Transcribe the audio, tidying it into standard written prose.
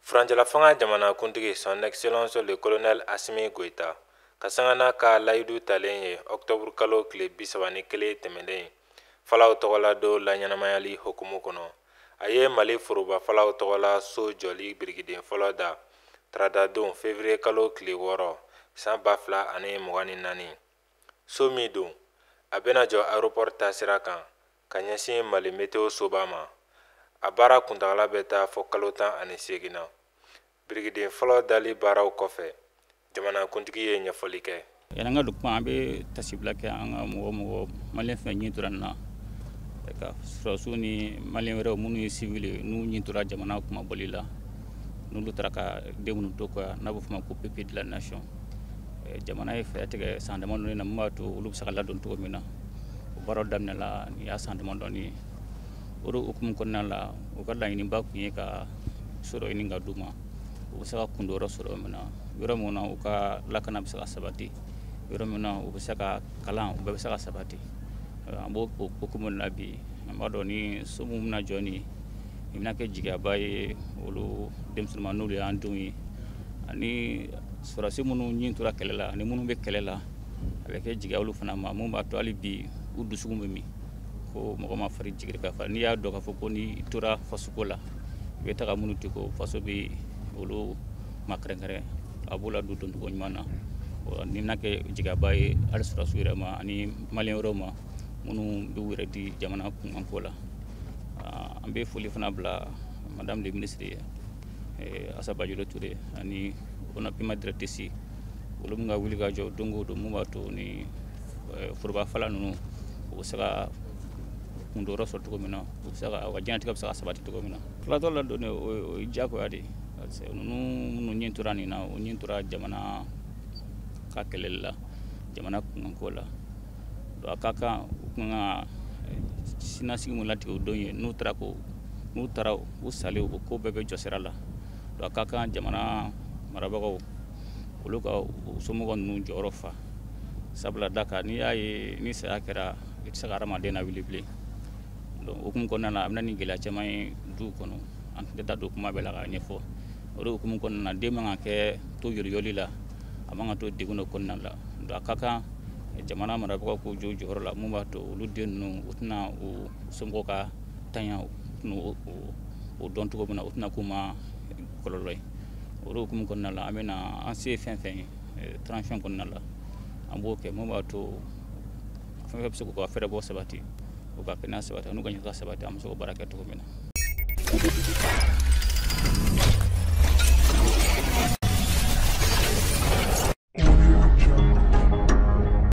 Furancɛla fanga jamanakuntigi Son Excellence le Colonel Assimi Goïta ka sanga n'a ka layidu talen ye octobre kalo tile 31 tɛmɛnen falaw tɔgɔla don laɲɛnamayali hukumu kɔnɔ, a ye Mali foroba falaw tɔgɔla so jɔli birikiden fɔlɔ da tarata don février kalo tile 6 san 2024. So min don a bɛna jɔ aéroport taasira kan ka ɲɛsin Mali Météo soba ma. A baara kuntagala bɛ taa fɔ kalo 18 na. Birikiden fɔlɔ dali baaraw kɔfɛ, jamanakuntigi ye ɲɛfɔli kɛ. Yanni an ka don kuma, an bɛ tasibila kɛ an ka mɔgɔ maliyɛn fɛn ɲin tora nin na, ka sɔrɔdasiw ni maliyɛn wɛrɛw minnu ye civil ye, n'u ɲin tora jamana kumabɔli la, n'olu taara ka den minnu to kɔ yan, n'a bɛ f'o ma ko peuple de la nation. Jamana ye fɛɛrɛ tigɛ san damadɔni na min b'a to olu bɛ se ka ladon cogo min na. O baaraw daminɛla nin y'a san damadɔni ye. O de hukumu kɔnɔna la, u ka laɲiniba tun ye ka so dɔ ɲini ka d'u ma, u bɛ se ka kundonyɔrɔ sɔrɔ min na, yɔrɔ min na u ka lakana bɛ se ka sabati, yɔrɔ min na u bɛ se ka kalan, u bɛɛ bɛ se ka sabati. An b'o hukumu na bi, an b'a dɔn ni so min bɛna jɔ nin, nin bɛna kɛ jigiyaba ye olu denmisɛnninw n'olu y'an denw ye, ani sɔrɔdasi minnu ɲin tora kɛlɛ la ani minnu bɛ kɛlɛ la, a bɛ kɛ jigiya olu fana ma, mun b'a to hali bi u dusukun bɛ min ko mɔgɔ ma fari jigin ka fa. N'i y'a dɔn k'a fɔ ko n'i tora fasoko la, i bɛ taga minnu to ko faso bɛ olu ma kɛrɛnkɛrɛn, a b'o ladon doncogo ɲuman na. Nin bɛna kɛ jigiyaba ye hali sɔrɔdasiw yɛrɛ ma ani maliyɛn wɛrɛw ma minnu b'u yɛrɛ di jamana kunkanko la. An bɛ foli fana bila madame le ministre ye, Assa Badiolo Touré, ani ONAPIMA directrice, olu min ka wuli ka jɔ don o don mun b'a to ni foroba fala ninnu u bɛ se ka kundonyɔrɔ sɔrɔ cogo min na, u bɛ se ka u ka diɲɛlatigɛ bɛ se ka sabati cogo min na. Filatɔ ladonni o ye diyagoya de ye, parce que ninnu minnu ɲin tora nin na, o ɲin tora jamana ka kɛlɛli la, jamana kunkanko la. Donc a ka kan u kan ka siniɲɛsigi mun latigɛ o don ye, n'u taara ko n'u taara u salen o ko bɛɛ bɛ jɔ sira la. Donc a ka kan jamana marabagaw olu ka u somɔgɔw ninnu jɔyɔrɔ fa, sabula da kan n'i y'a ye ni saya kɛra i tɛ se ka hadamaden lawuli bilen. Donc hukumu kɔnɔna na, a bɛ na ni gɛlɛya caman ye duw kɔnɔ, an tɛ taa don kuma bɛɛ la k'a ɲɛfɔ. O de hukumu kɔnɔna na, den man ka kɛ to yɔliyɔli la, a man ka to degun dɔ kɔnɔna la. Donc a ka kan jamana marabagaw k'u jɔ u jɔyɔrɔ la mun b'a to olu den ninnu u tɛna u somɔgɔw ka tanya, u tɛna o dɔn cogo min na, u tɛna k'u ma kɔlɔlɔ ye. O de hukumu kɔnɔna la, an bɛna an se fɛn fɛn ye transition kɔnɔna la, an b'o kɛ mun b'a to fɛn fɛn bɛ se k'u ka fɛɛrɛbɔ sabati, u ka kɛnɛya sabati, n'u ka ɲɛtaga sabati, an bɛ se k'o baara kɛ cogo min na.